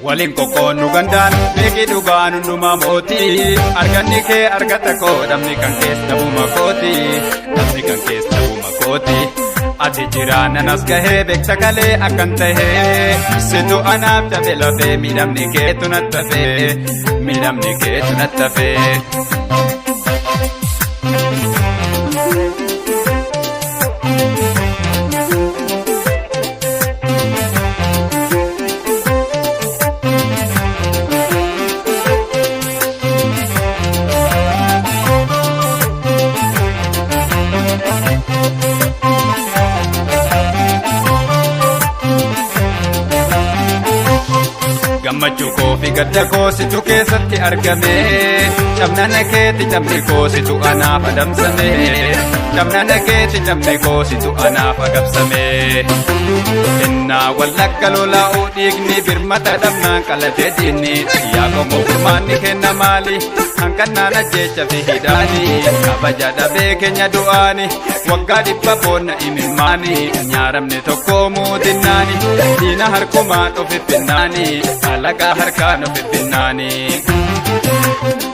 Waliin qoqqoonnu gandaan beeki dhugaan hundumaa mootii arganni kee argata koo dhabni kan kees dhabuma kooti dhabni kan kees dhabuma kooti. Ati jiraanan as gahee beekta kalee akkan tahee situ anaaf cabe lafee miidhamni keetu natti hafee miidhamni keetu natti hafee. Gammachuu koo fi gadda koo situ keessatti argame cabnana keeti cabni koo situ anaaf adamsame cabnana keeti cabni koo situ anaaf agabsame. Innaa wallagga lolaa'uu dhiigni birmata dhabnaan qalatee diinni yaa qomoo furmaanni kenna maali hanqannaan ajjeecha fi hidhaani kabaja dhabee keenya du'aani waggaa dhibba boonna imimmaani nyaaramne tokko muudinnaani diina harkumaan ofi finnaani alaqaa harkaan ofi finnaani.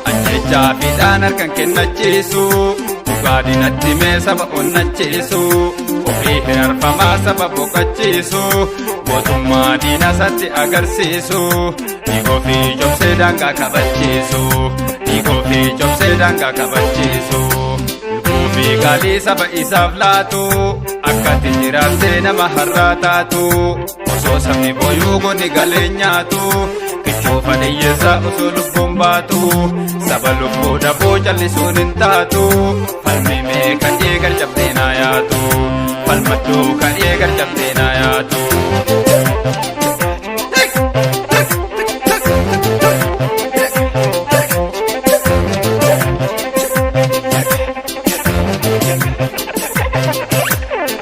Ajjechaa fi dhaan harkan kennachiisu dhugaa diinatti mee saba onnachiisu ofii hirarfamaa saba boqachiisu mootummaa diina isatti agarsiisu dhiigoo fi cobsee daangaa kabachiisu dhiigoo fi cobsee daangaa kabachiisu lubbuu fi qaalii saba isaaf laatu akkatti jiraattee nama har'aa taatu osoo sabni booyuu goonni galee nyaatu kichuu fadhiyyeessa osoo lubbuun baatu saba lubbuu dhabuu callisuun hin taatu falmi mee kan eegal cabdee naa yaatu falmadhuu kan eegal cabdee naa yaatu.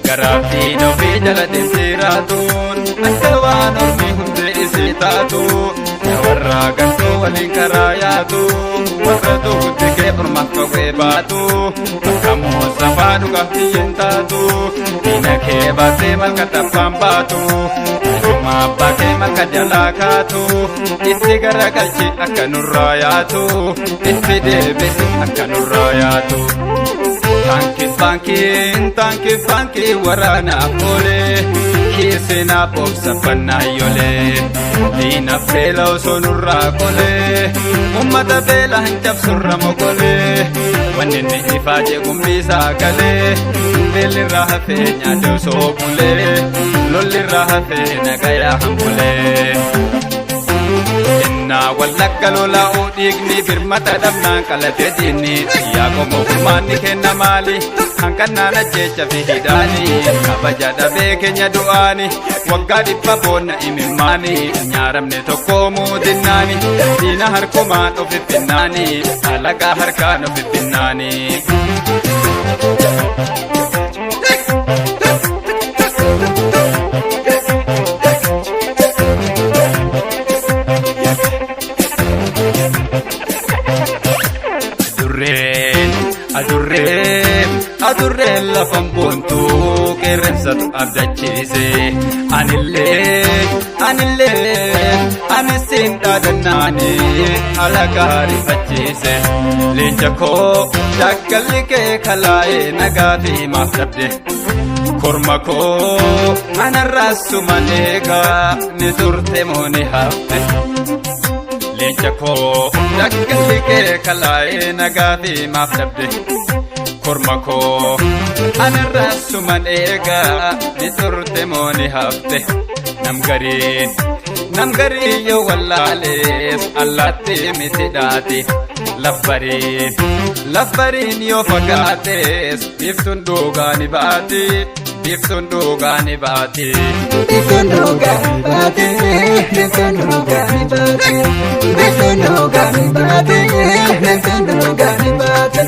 Garaafii ofii jala deemtee raatuun akka waan ormi hundee isii taatu warra gantuu waliin karaa yaatu warra tuutti kee ormaaf qawwee baatu bakka moosafaa dhugaaf biyyeen taatu diina kee baatee malka tabbaan baatu Ijuma abbaa kee malka jalaa kaatu itti garagalchi akka nurraa yaatu itti deebisi akka nurraa yaatu. Taankii baankiin taankii baankii waraanaaf oolee kiisinaaf obsa fannaayolee diina beela osoo nurraa qolee uummata beela hin cabsurra mokolee wanni inni ifaa jeequmbiisaa galee beellirraa hafee nyaate osoo bulee lollirraa hafee nagayaa hambulee. Innaa wallagga lolaa'uu dhiigni birmata dhabnaan qalatee diinni yaa qomoo furmaanni kenna maali hanqannaan ajjeecha fi hidhaani kabaja dhabee keenya du'aani waggaa dhibba boonna imimmaani nyaaramne tokko muudinnaani diina harkumaan ofi finnaani alaqaa harkaan ofi finnaani. Adurreen adurreen adurreen lafan boontuu qeerrensatu abdachiise anillee anillee anis siin dhaadannaani alagaa rifachiise leenca koo daggalli kee kalaa'ee nagaa fi maaf dhabde korma koo anarraa suman eegaa ni turte moo ni hafte. Leenca koo daggalli kee kalaa'ee nagaa fi maaf dhabde korma koo anarraa suman eegaa ni turte moo ni hafte nam gariin nam gariin yoo wallaalees allaatti miti dhaati labbariin labbariin yoo fagaatees biiftuun dhugaa ni baati biiftuun dhugaa ni baati. Biiftuun dhugaa ni baate, biiftuun dhugaa ni baate, biiftuun dhugaa ni baate, biiftuun dhugaa ni baate.